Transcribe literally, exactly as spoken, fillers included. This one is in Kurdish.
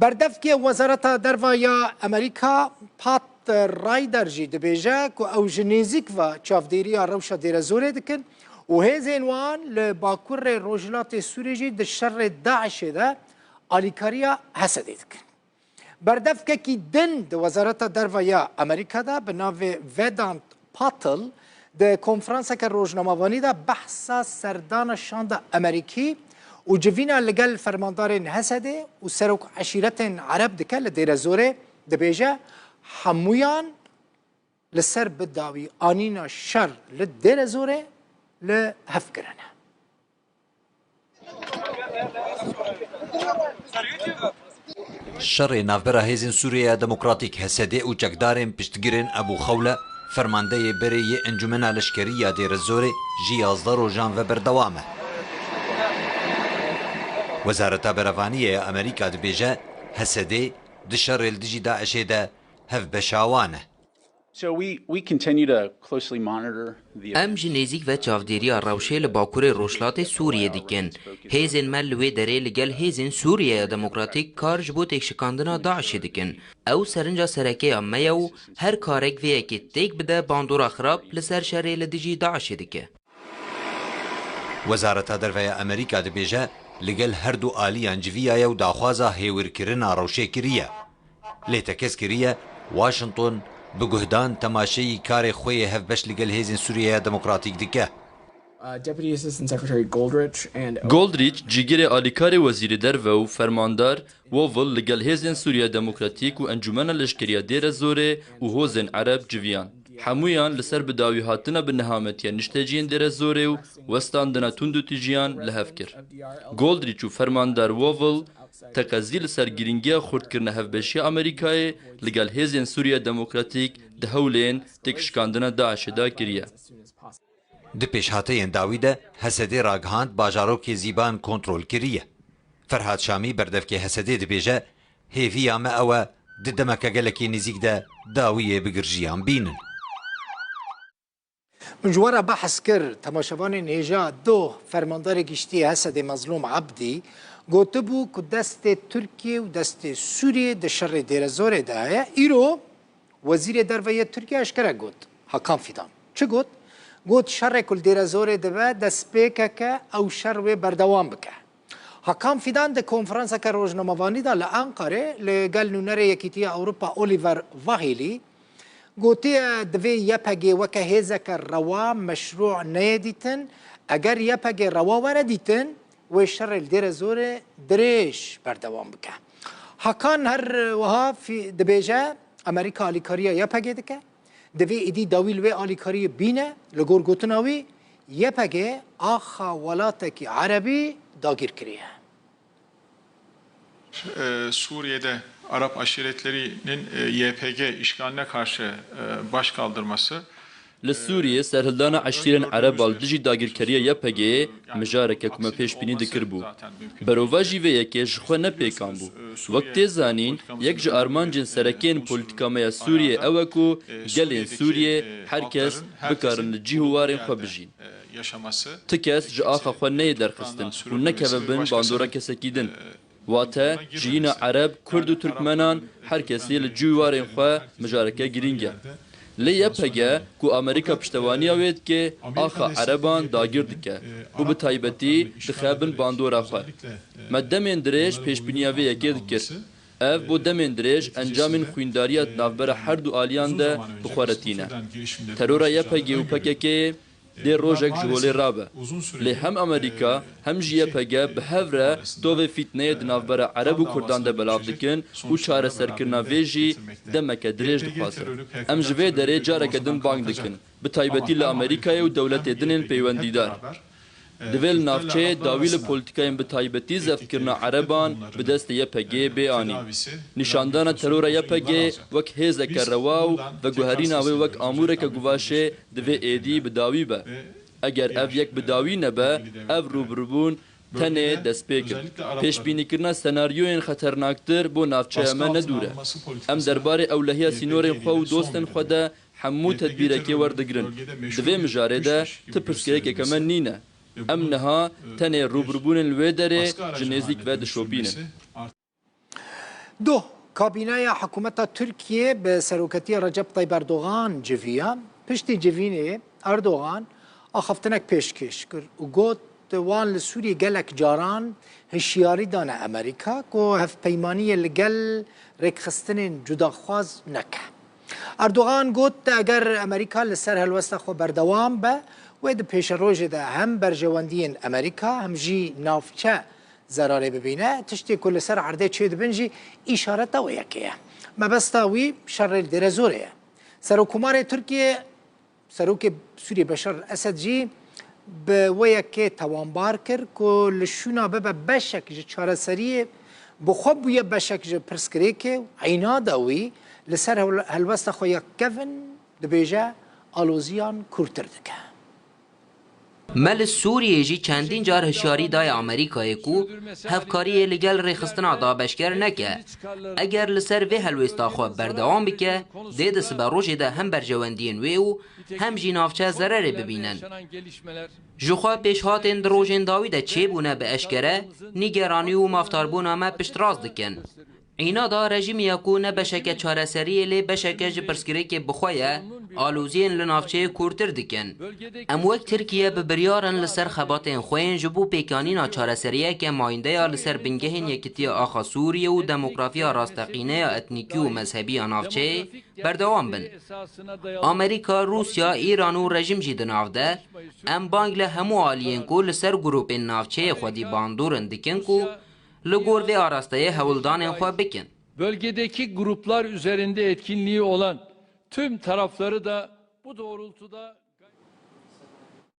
Berdevkê Wezareta Derve ya Amerîka Pat Ryder jî dibêje ku ew ji nêzîk ve çavdêriya rewşa Dêrezorê dikin û hêzên wan li bakurê rojhilatê Sûriyê jî di şerê DAIŞê de alîkariya Hesedê dikin. Berdevkekî din di Wezareta Derve ya Amerîka de bi navê Vedant Patel di konferanseke rojnamevanî de behsa serdana şanda Amerîkî û civîna li gel fermandarên Hesedê û serok eşîretên Ereb dike li Dêrezorê, dibêje, hemûyan li ser bi dawî anîna şer li Dêrezorê li hev kirine. Şerê navbera Hêzên Sûriyeya Demokratîk, H S D, û çekdarên piştgirên Ebû Xewle, fermandeyê berê yê Encûmena Leşkerî ya Dêrezorê, ji yazdeh rojan ve berdewam e. Wezareta Berevaniyê ya Amerîka dibêje, H S D di şerê li dijî DAIŞê de hevbeşa wan e. So we, we continue to closely monitor the Em ji nêzîk ve çavdêriya rewşê li bakurê rojhilatê Sûriyê dikin. Hêzên me li wê derê li gel Hêzên Sûriyeya Demokratîk kar ji bo têkşikandina DAIŞê dikin. Ew serinca sereke ya me ye û her karek vê yekê têk bide bandora xirab li ser şerê li dijî DAIŞê dike. Wezareta Derve ya Amerîka dibêje, li gel her du aliyan civiyaye û daxwaza hêwirkirina rewşê kiriye. Lê tekez kiriye, Washington bi guhdan temaşeyî karê xwe yê hevbeş li gel Hêzên Sûriyeya Demokratîk dike. Uh, Deputy Assistant Secretary Goldrich and Goldrich, cîgirê alîkarê Wezîrê Derve û Fermandar Wovil li gel Hêzên Sûriya Demokratîk û Encûmena Leşkeriya Dêrezorê û hozên Ereb civiyan. Hemûyan li ser bi dawî hatina bi nehametiya nişteciyên Dêrezorê û westandina tundûtîjiyan li hev kir. Goldrich û Fermandar Wovil teqezî li ser girîngiya xurtkirina hevbeşiya Amerîkayê li gel Hêzên Sûriya Demokratîk di hewlên têkşikandina DAIŞê de kiriye. Di pêşhateyên dawî de H S D ragihand bajarokê Zîban kontrol kiriye. Ferhad Şamî, berdevkê H S D, dibêje, hêviya me ew e di demeke gelekî nêzîk de dawiyê bi girjiyan bînin. Min ji we re behs kir, temaşevanên hêja doh, fermandarê giştî yê H S D Mezlûm Ebdî gotibû ku destê Tirkiye û destê Sûriyê di şerê Dêrezorê de heye. Îro Wezîrê Derve yê Tirkiye eşkere got, Hakan Fidan. Çi got? Got, şerê ku li Dêrezorê dibe, destpêkeke ew şer wê berdewam bike. Hakan Fidan di konferanseke rojnamevanî de li Ankarê li gel nûnerê Yekîtiya Ewropa Oliver Vahilî gotiye, divê Y P G weke hêzeke rewa, meşrû neyê dîtin. Eger Y P G rewa were dîtin, wê şerê li Dêrezorê dirêj berdewam bike. Hakan her wiha fî-, dibêje, Amerîka alîkariya Y P G dike. Divê êdî dawî li wê alîkariyê bîne. Li gor gotina wî, Y P G axa welatekî erebî dagîr kiriye. E, Suriye'de Arap aşiretlerinin, e, Y P G işgaline karşı, e, baş kaldırması, Li Sûriyê serhildana eşîrên Ereba li dijî dagirkeriya Y P G'ê mijareke ku me pêşbînî dikiribû. Berovajî vê yekê ji xwe ne pêkan bû. Wek tê zanîn, yek ji armancên sereke yên polîtîka me ya Sûriyê ew e ku gelên Sûriyê her kes bikarin li cih û warên xwe bijîn. Ti kes ji axa xwe neyê derxistin û nekeve bin bandora kesekî din. Wate, jiyîna Ereb, Kurd û Tirkmenan, her kesê li cî û warên xwe mijareke girîng e. Lê Y P G ku Amerîka piştevaniya wê dike, axa Ereban dagir dike û bi taybetî dixe bin bandora xwe. Me demên dirêj pêşbîniya vê yekê dikir. Ev bo demên dirêj encamên xwîndariya di navbera her du aliyan de bi xwe re tîne. Terora Y P G û P K K'ê dê rojek ji holê rabe. Lê hem Amerîka hem jî Y P G bi hev re tovê fîtneyê di navbera Ereb û Kurdan de belav dikin û çareserkirina vê jî demeke dirêj dixwaze. Em ji vê derê careke din bang dikin, bi taybetî li Amerîkayê û dewletê din ên peywendîdar. Divê li navçeyê dawî li polîtîkayên bi taybetî zeftkirina Ereban bi destê Y P G'ê bê anîn. Nîşandana terora Y P G'ê wek hêzeke rewa û veguherîna wê wek amûreke guvaşê divê êdî bi dawî be. Eger ev yek bi dawî nebe, ev rûbirûbûn tenê destpêk in. Pêşbînîkirina senaryoyên xeternaktir bo navçeya me ne dûr e. Em derbarê ewlehiya sînorên xwe û dostên xwe de hemû tedbîrekê werdigrin. Di vê mijarê de ti pirsgirêkeke me nîne. Em niha tenê rûbirûbûnên li wê derê ji nêzîk ve dişopînin. Duh, kabîneya hikûmeta Tirkiyê bi seroketiya Recep Tayyip Erdogan civiya. Piştî civînê Erdogan axaftinek pêşkêş kir û got, wan li Sûriyê gelek caran hişyarî dane Amerîka ku hevpeymaniyê li gel rêkxistinên cudaxwaz neke. Erdogan got, eger Amerîka li ser helwesta xwe berdewam be, wê di pêşerojê de hem berjewendiyên Amerîka hem jî navçe zerarê bibîne. Tiştê ku li ser erdê çêdibin jî îşareta wê yekê ye. Mebesta wî şerê li Dêrezorê ye. Serokkomarê Tirkiyê, Serokê Sûriyê Beşar el Esed jî bi wê yekê tawanbar kir ku li şûna bibe beşek ji çareseriyê, bi xwe bûye beşek ji pirsgirêkê û îna da wî li ser hewl-, helwesta xwe ya kevin dibêje, aloziyan kûrtir dike. Me li Sûriyê jî çendîn car hişyarî daye Amerîkayê ku hevkariyê li gel rêxistina dabeşker neke. Eger li ser vê helwêsta xwe berdewam bike, dê di siberojê de hem berjewendiyên wê û hem jî navçe zererê bibînin. Ji xwe pêşhatên di rojên dawî de çêbûne bi eşkere, nîgeranî û maftarbûna me piştrast dikin. Înada rejîmê ya ku ne beşeke çareseriyê lê beşeke ji pirsgirêkê bi xwe ye, aloziyên li navçeyê kûrtir dikin. Em wek Tirkiye bi biryar in li ser xebatên xwe yên ji bo pêkanîna çareseriyeke mayîndeya li ser bingehên Yekitiya Axa Sûriye û demografiya rasteqîne ya etnîkî û mezhebî ya navçeyê berdewam bin. Amerîka, Rûsya, Îran û rejîm jî di nav de. Em bang li hemû aliyên ku li ser grûpên navçeyê xwedî bandor in dikin ku li gor vê arasteyê hewldanên xwe bikin. Bölgedeki gruplar üzerinde etkinliği olan tüm tarafları da bu doğrultuda